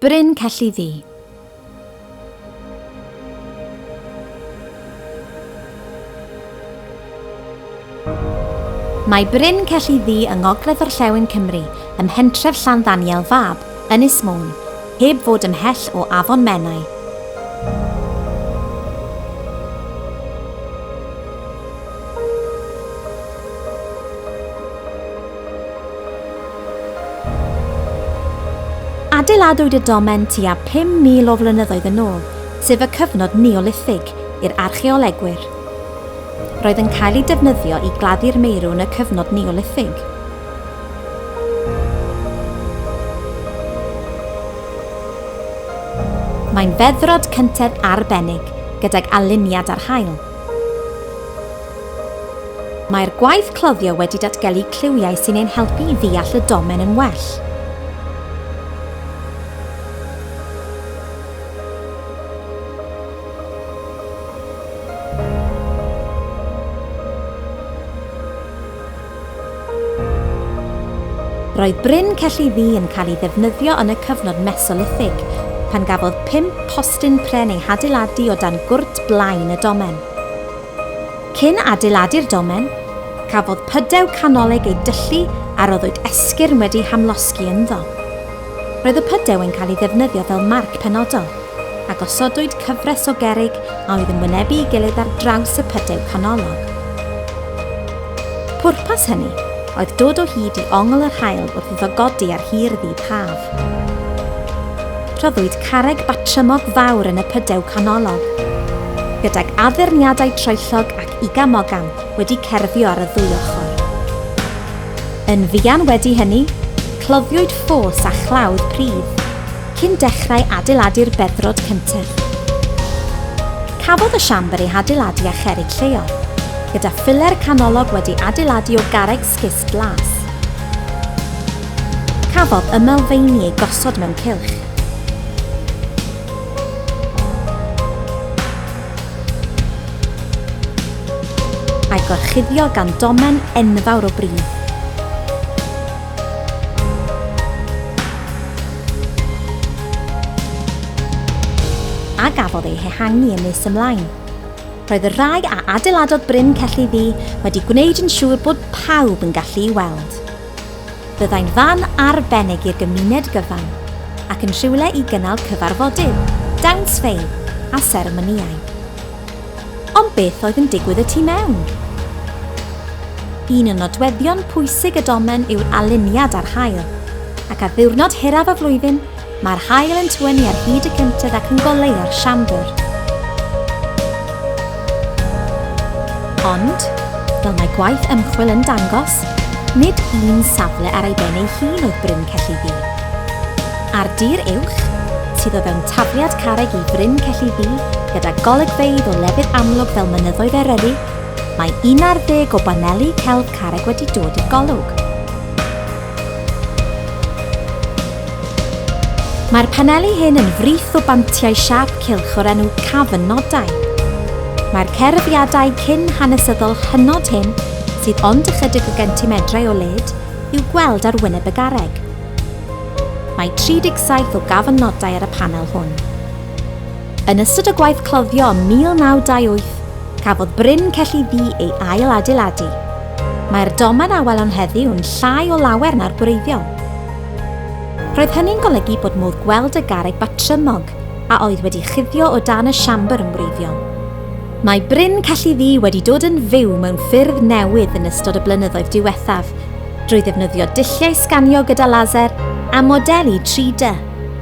Bryn Celli Ddu. Mae Bryn Celli Ddu yng ngogledd-orllewin Cymru, ym mhentref Llanddaniel Fab, Ynys Môn, heb fod ymhell o Afon Menai. Adeiladwyd y domen tua 5,000 o flynyddoedd yn ôl, sef y cyfnod Neolithig i'r archeolegwyr. Roedd yn cael ei defnyddio i gladdu'r meirw yn y cyfnod Neolithig. Mae'n feddrod cyntedd arbennig, gydag aliniad ar haul. Mae'r gwaith cloddio wedi datgelu cliwiau sy'n ein helpu i ddeall y domen yn well. Roedd Bryn Celli Ddu yn cael ei ddefnyddio yn y cyfnod Mesolithig, pan gafodd pump postyn pren eu hadeiladu o dan gwrt blaen y domen. Cyn adeiladu'r domen, cafodd pydew canolig ei dyllu a roddwyd esgyrn wedi hamlosgi ynddo. Roedd y pydew yn cael ei ddefnyddio fel marc penodol, a gosodwyd cyfres o gerrig a oedd yn wynebu ei gilydd ar draws y pydew canolog. Pwrpas hynny oedd dod o hyd i ongl yr haul wrth iddo godi ar hir ddydd haf. Rhoddwyd carreg batrymog fawr yn y pydew canolog, gydag addurniadau troellog ac igam-ogam wedi cerfio ar y ddwy ochr. Yn fuan wedi hynny, cloddiwyd ffos a chlawdd pridd, cyn dechrau adeiladu'r beddrod cyntaf. Cafodd y siambr ei hadeiladu â cherrig lleol, gyda philer canolog wedi adeiladu o garreg sgist las. Cafodd ymylfeini eu gosod mewn cylch. A'i gorchuddio gan domen enfawr o bridd. A gafodd ei hehangu yn nes ymlaen. Roedd y rhai a adeiladodd Bryn Celli Ddu wedi gwneud yn siŵr bod pawb yn gallu'i weld. Byddai'n fan arbennig i'r gymuned gyfan, ac yn rhywle i gynnal cyfarfodydd, dawnsfeydd a seremonïau. Ond beth oedd yn digwydd y tu mewn? Un o nodweddion pwysig y domen yw'r aliniad â'r haul, ac ar ddiwrnod hiraf y flwyddyn, mae'r haul yn tywynnu ar hyd y cyntedd ac yn goleuo'r siambr. Ond, fel mae gwaith ymchwil yn dangos, nid un safle ar ei ben ei hun oedd Bryn Celli Ddu. Ar dir uwch, sydd o fewn tafliad carreg i Fryn Celli Ddu, gyda golygfeydd o lefydd amlwg fel mynyddoedd Eryri, mae 11 o baneli celf carreg wedi dod i'r golwg. Mae'r paneli hyn yn frith o bantiau siâp cylch o'r enw cafnodau. Mae'r cerfiadau cyn-hanesyddol hynod hyn, sydd ond ychydig o gentimedrau o led, i'w gweld ar wyneb y garreg. Mae 37 o gafnodau ar y panel hwn. Yn ystod y gwaith cloddio ym 1928, cafodd Bryn Celli Ddu ei ail-adeiladu. Mae'r domen a welwn heddiw yn llai o lawer na'r gwreiddiol. Roedd hynny'n golygu bod modd gweld y garreg batrymog a oedd wedi chuddio o dan y siambr yn wreiddiol. Mae Bryn Celli Ddu wedi dod yn fyw mewn ffyrdd newydd yn ystod y blynyddoedd diwethaf, drwy ddefnyddio dulliau sganio gyda laser a modelu 3D,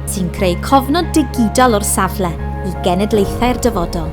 sy'n creu cofnod digidol o'r safle i genedlaethau'r dyfodol.